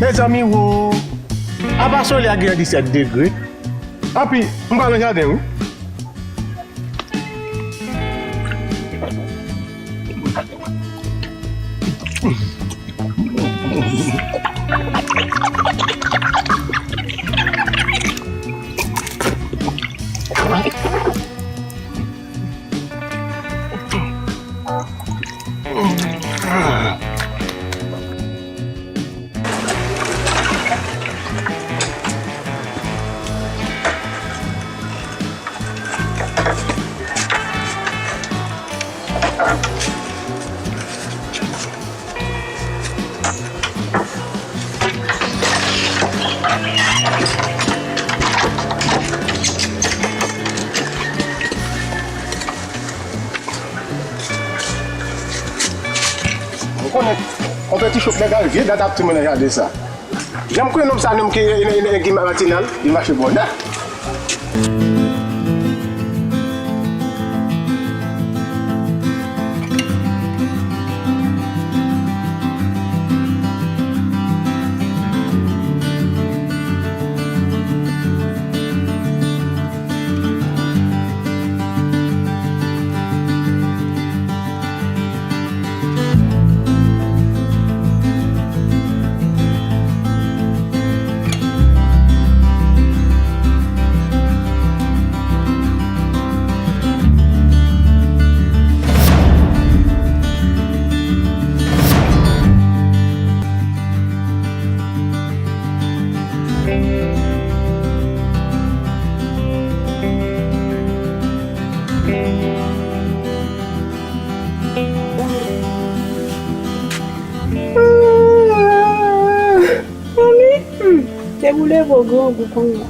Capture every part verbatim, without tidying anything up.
Mezanmi wo, apa solèy a gen disèt degre. Anpi, m pral nan jaden wi. Ou konnen, on peti chop nèg al vye dat ap timoun nan jaden sa. Janm konnen nonm sa, nonm ki, ki matinal, li mache bonè. Manmi, hmm, te boule vo grangou konnya.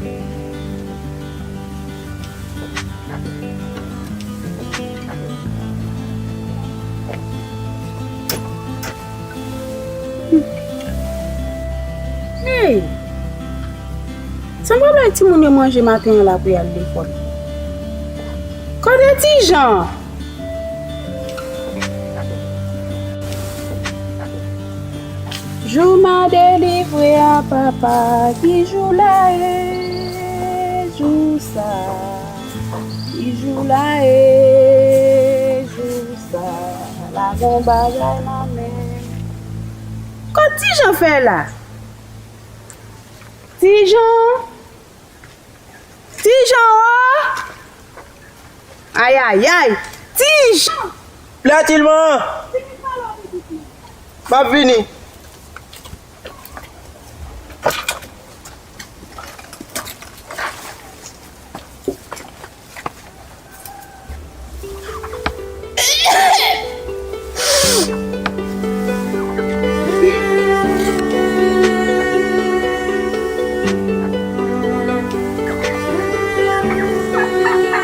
Hey! Sa m pral bay timoun yo manje maten an la pou y al lekòl? Kote Ti Jan? Jou m a delivre a papa, ki jou la ye, jou sa, ki jou la ye, jou sa, la gon bagay nan men. Kot Ti Jan fè la? Ti Jan! Ti Jan o! Ayayay! Ti Jan! Platilman! M ap vini.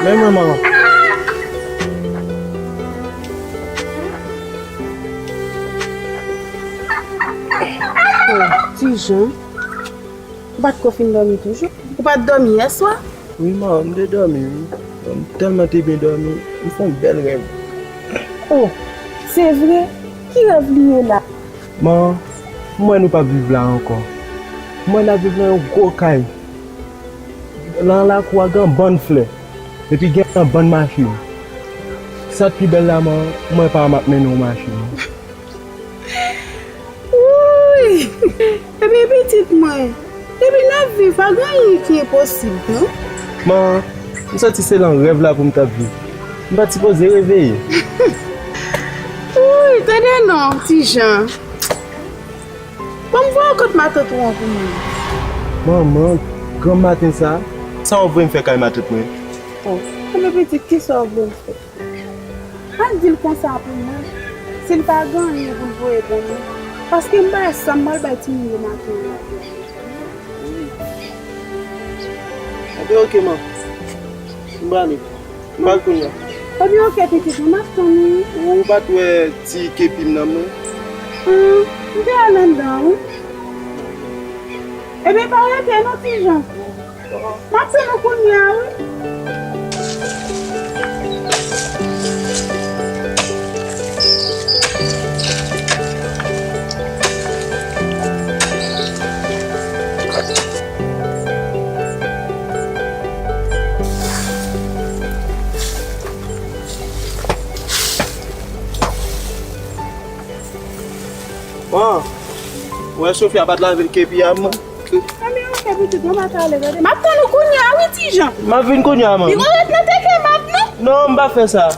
Men mwen, manman. Oh, Ti Jan. Ou pa t ko fin dòmi toujou? Ou pa t dòmi yè swa? Wi, man, m te dòmi, wi. M tèlman te byen dòmi, m fè yon bèl rèv. Oh, se vre? Ki rèv li ye la? Man, m wè nou p ap viv la ankò. M wè n ap viv nan yon gwo kay. Nan lakou a, gen yon bann flè. Epi gen yon bann machin. Sa k pi bèl la, man, m wè pa m ap mennen yon machin. Wouy! Ebyen pitit mwen, depi n ap viv, pa gen anyen ki enposib, non. Man, m santi se nan rèv la pou m t ap viv. M pa t sipoze reveye. Wouy, tande non, Ti Jan. Ban m voye w kot matant ou an pou mwen. Manman, gran maten sa, sa w ap voye m fè kay matant mwen? Oh, ebyen pitit, kisa w ap voye m fè? Al di l konsa pou mwen, si l pa gen anyen pou l voye ban mwen, paske m pa wè sa m pral bay timoun yo maten an. Ebyen, oke, man. M prale. M pral kounye a. Ebyen, oke, pitit mwen, m ap tann ou. Ou pa t wè ti kepi m nan, non? Hum, m te al anndan, wi. Ebyen, pa rete, non, Ti Jan. M ap tann ou kounye a, wi. Bon, ou wè Sofia pa t lave l kepi a, man. Anben, oke, pitit, mwen pa t ale, gade. M ap tann ou kounye a, wi, ti Jan. M ap vin kounye a, man. Li gon ret nan teke m ap, non? Non, m pa fè sa.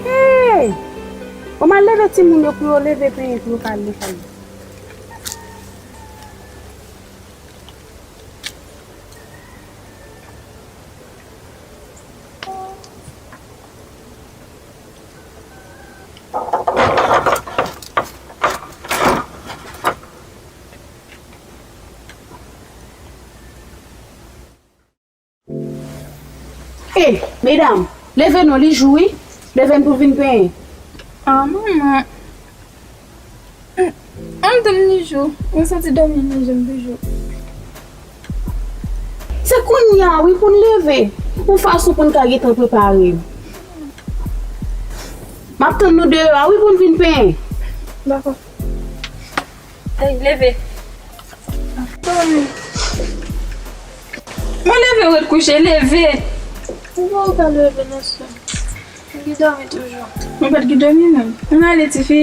Hey! Bon, m al leve timoun yo pou yo leve penyen pou yo ka al lekòl. Ey, medam, leve non, li jou wi. Leve n pou vin penyen. Ah, manman. An tann li jou, mwen santi dòmi nan je m toujou. Se kounye a wi pou n leve, yon fason pou n ka gentan prepare. M ap tann nou deyò a wi pou n vin penyen. Dakò. Ey, leve. Mwen leve, ret kouche, leve. Mwen pa ka leve nan swen. Mwen gen dòmi toujou. Mwen pa t gen dòmi menm. Ann ale, tifi.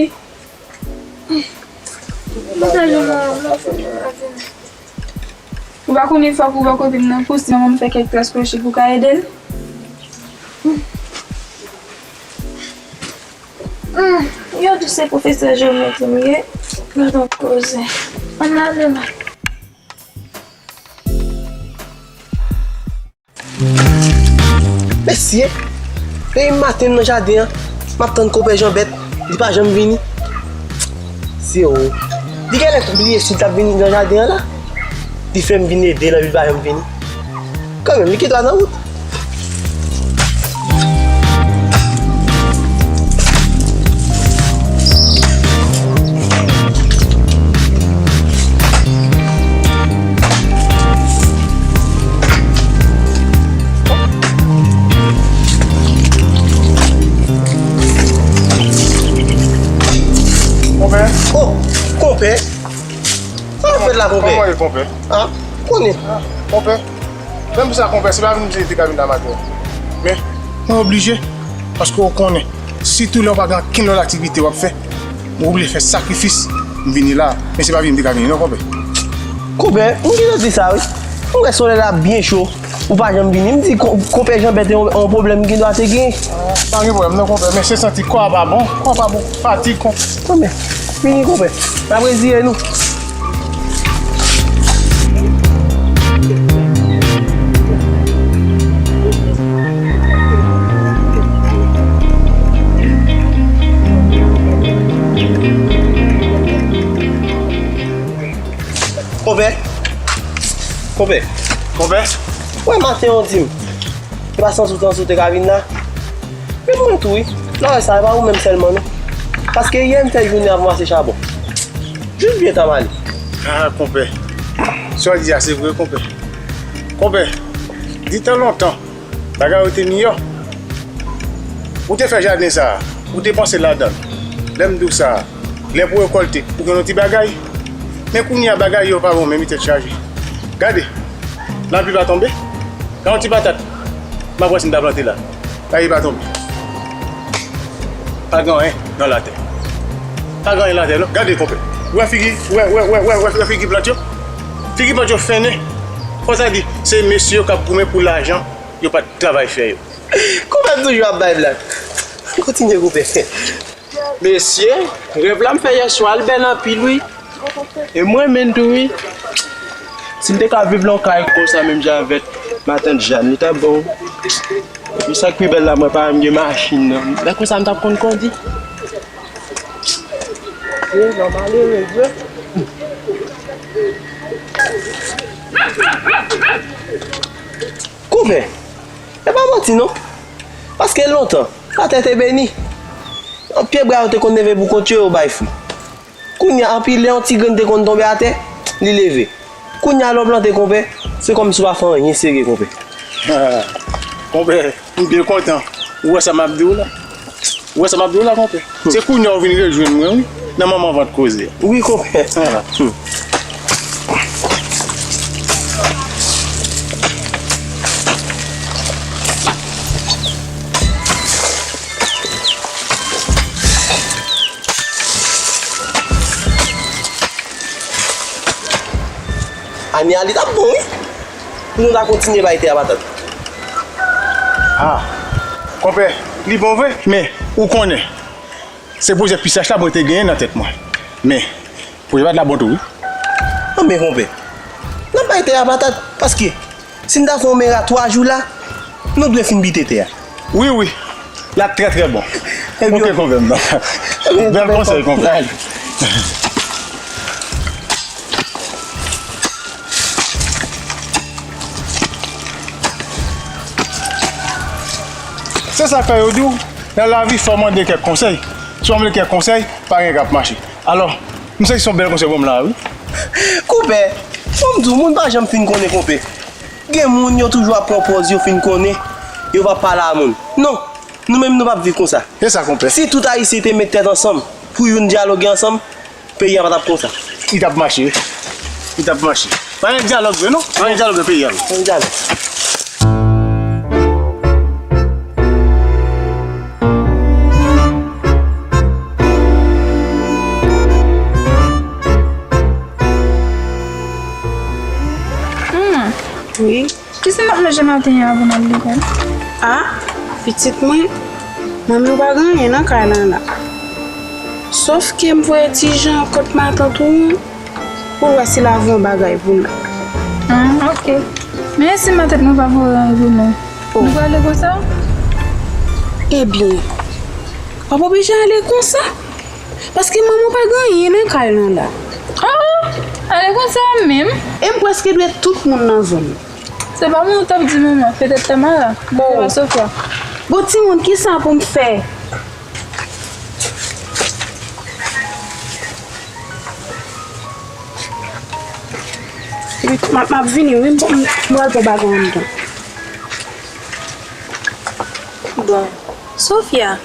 Mwen ta jwenn yon lòt fè mwen pa vini. Ou pa konnen fòk ou bò kote m nan pou si manman m fè kèk tras kwochi pou w ka ede l. Hmm, yo di se pwofesè jewomètri m ye. Gad on koze. Ann ale la. Mesye, depi maten m nan jaden an, m ap tann konpè Janbèt, li pa janm vini. Se ou. Li genlè t bliye si l t ap vin nan jaden an la. Li fè m vin ede l, epi l pa janm vini. Kanmenm, li kite w nan wout. Konpè. Oh, konpè. Sa w ap fè la, konpè? Kòman w ye, konpè? Ah, konnen. Ah, konpè. Menm sa, konpè, se pa vin m te ka vin la maten. Men, mwen oblije, paske w konnen, sitou lè w pa gen ankenn lòt aktivite w ap fè, mwen oblije fè sakrifis, m vini la. Men se pa vin m te ka vini, non, konpè. Konpè, m gentan di sa, wi. M wè solèy la byen cho. Ou pa janm vini. M di, ko-, konpè Janbèt, yon, yon pwoblèm gen dwa te gen. Pa gen pwoblèm non, konpè, men se santi kò a pa bon. Kò a pa bon. Fatig, konpè. Konpè, vini, konpè. N ap reziye nou. Konpè. Konpè. Konpè. Wè maten an di m. E pa san sou tan sou te ka vin la. Men mwen tou wi. Lè sa e pa ou menm sèlman non. Paske yè m fè jounen ap ranmase chabon. Jis byen ta m ale. Ah, konpè. Sa w di a se vre, konpè. Konpè, di tan lontan, bagay yo te miyò. Ou te fè jaden sa a, ou te panse ladan l. Lè m di w sa a, lè pou rekòlte, ou gen yon ti bagay. Men kounye a bagay yo pa bon menm, tèt chaje. Gade, lapli pa tonbe. Nan yon ti patat, m ap wè si m ta plante la. Lapli pa tonbe. Pa gen anyen nan latè. Pa gen anyen latè non. Gade konpè. Ou wè figi, ou wè, ou wè, ou wè, ou wè, ou wè, ou wè figi plant yo? Figi plant yo fennen. Fò sa di, se mesye yo k ap goumen pou lajan, yo pa t travay fè yo. Konpè toujou ap bay blag. Kontinye konpè. Mesye, rèv la m fè yè swa a, l bèl anpil wi. E mwen menm tou wi. Si m te ka viv nan yon kay konsa menm jan avèk matant Jàn, li t ap bon. Epi sa k pi bèl la, mwen pa menm gen machin nan. Lè konsa m t ap konn kondi. Vye nonm malere vre. Konpè, e pa manti non. Paske lontan, latè te beni. Pye bwa yo te konn leve pou kont yo, yo bay fwi. Kounye a, anpi lè yon ti grenn te konn tonbe atè, li leve. Kounye a, lè w plante, konpè, se kòmsi w pa fè anyen serye, konpè. Konpè, m byen kontan. Ou wè sa m ap di w la? Ou wè sa m ap di w la, konpè? Se kounye a w vin rejwenn mwen, wi, nan manman vant koze a. Wi, konpè. Ya, li t ap bon, wi. Pou nou ta kontinye bay tè a patat. Ah, konpè, li bon vre, men ou konnen, se pwojè pisach la mwen te genyen nan tèt mwen. Men, pwojè patat la bon tou, wi. Anben, konpè, n ap bay tè a patat, paske si n ta fè yon mera twa jou la, nou dwe fin bite tè a. Wi, wi. L ap trè, trè bon. Ebyen, ok, konpè m nan. Bèl konsèy, konpè. Se sa k fè yo di w, nan lavi, fò w mande kèk konsèy. Si w pa mande kèk konsèy, pa gen k ap mache. Alò, m santi se yon bèl konsèy pou m la, wi. Konpè, fò m di w, moun pa janm fin konnen, konpè. Gen moun yo toujou ap pran pòz yo fin konnen, yo p ap pale a moun. Non, nou menm nou p ap viv konsa. Se sa, konpè. Si tout Ayisyen te met tèt ansanm pou youn dyaloge ansanm, peyi a pa t ap konsa. Li t ap mache, wi. Li t ap mache. Pa gen dyalòg vre, non. Pa gen dyalòg nan peyi a, non. Pa gen dyalòg. Manman, wi. Kisa n ap manje maten an avan n al lekòl? A, pitit mwen, manmi w pa gen anyen nan kay lan la. Sòf ke m voye Ti Jan kot matant ou an, pou l wè si l a voye yon bagay pou nou. Ah, ok. Men si matant mwen pa voye anyen pou nou, nou prale konsa? Ebyen, w ap oblije ale konsa. Paske manman w pa gen anyen nan kay lan la. Ah, ale konsa menm? E m prèske dwe tout moun nan zòn nan. Se pa mwen ou t ap di manman, petèt Tamara, men se pa Sofia. Bon, timoun, kisa pou m fè? M ap, m ap vini, wi, m, m pral pran bagay anndan. Bon, Sofia,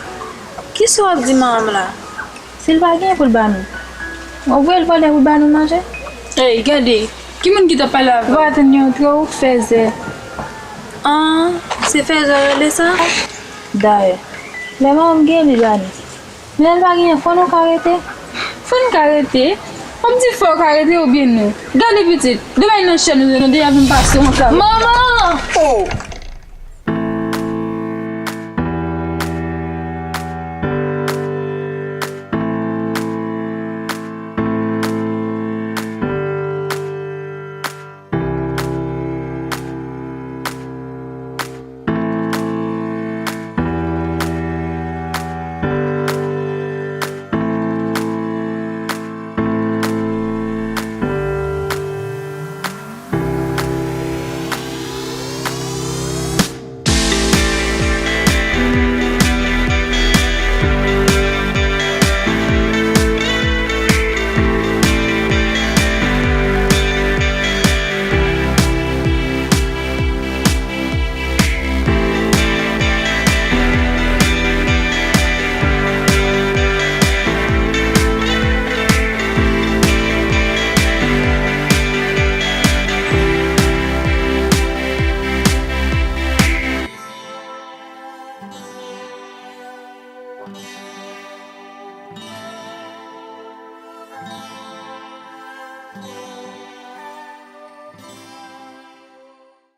kisa w ap di manman m la? Si l pa genyen pou l ba nou, w ap voye l vòlè pou ba nou manje? Ey, gade, ki moun ki t ap pale avè w? Ou pa tann li antre, ou fèzè. An, se fèzè yo rele sa? Dayè, lè manman m genyen, li ba nou. Men lè l pa genyen, fò nou ka rete. Fò n ka rete? W ap di fò w ka rete oubyen nou? Gade pitit, demen nan chèn nou, nou deja vin pase yon travay. Manman! Oh!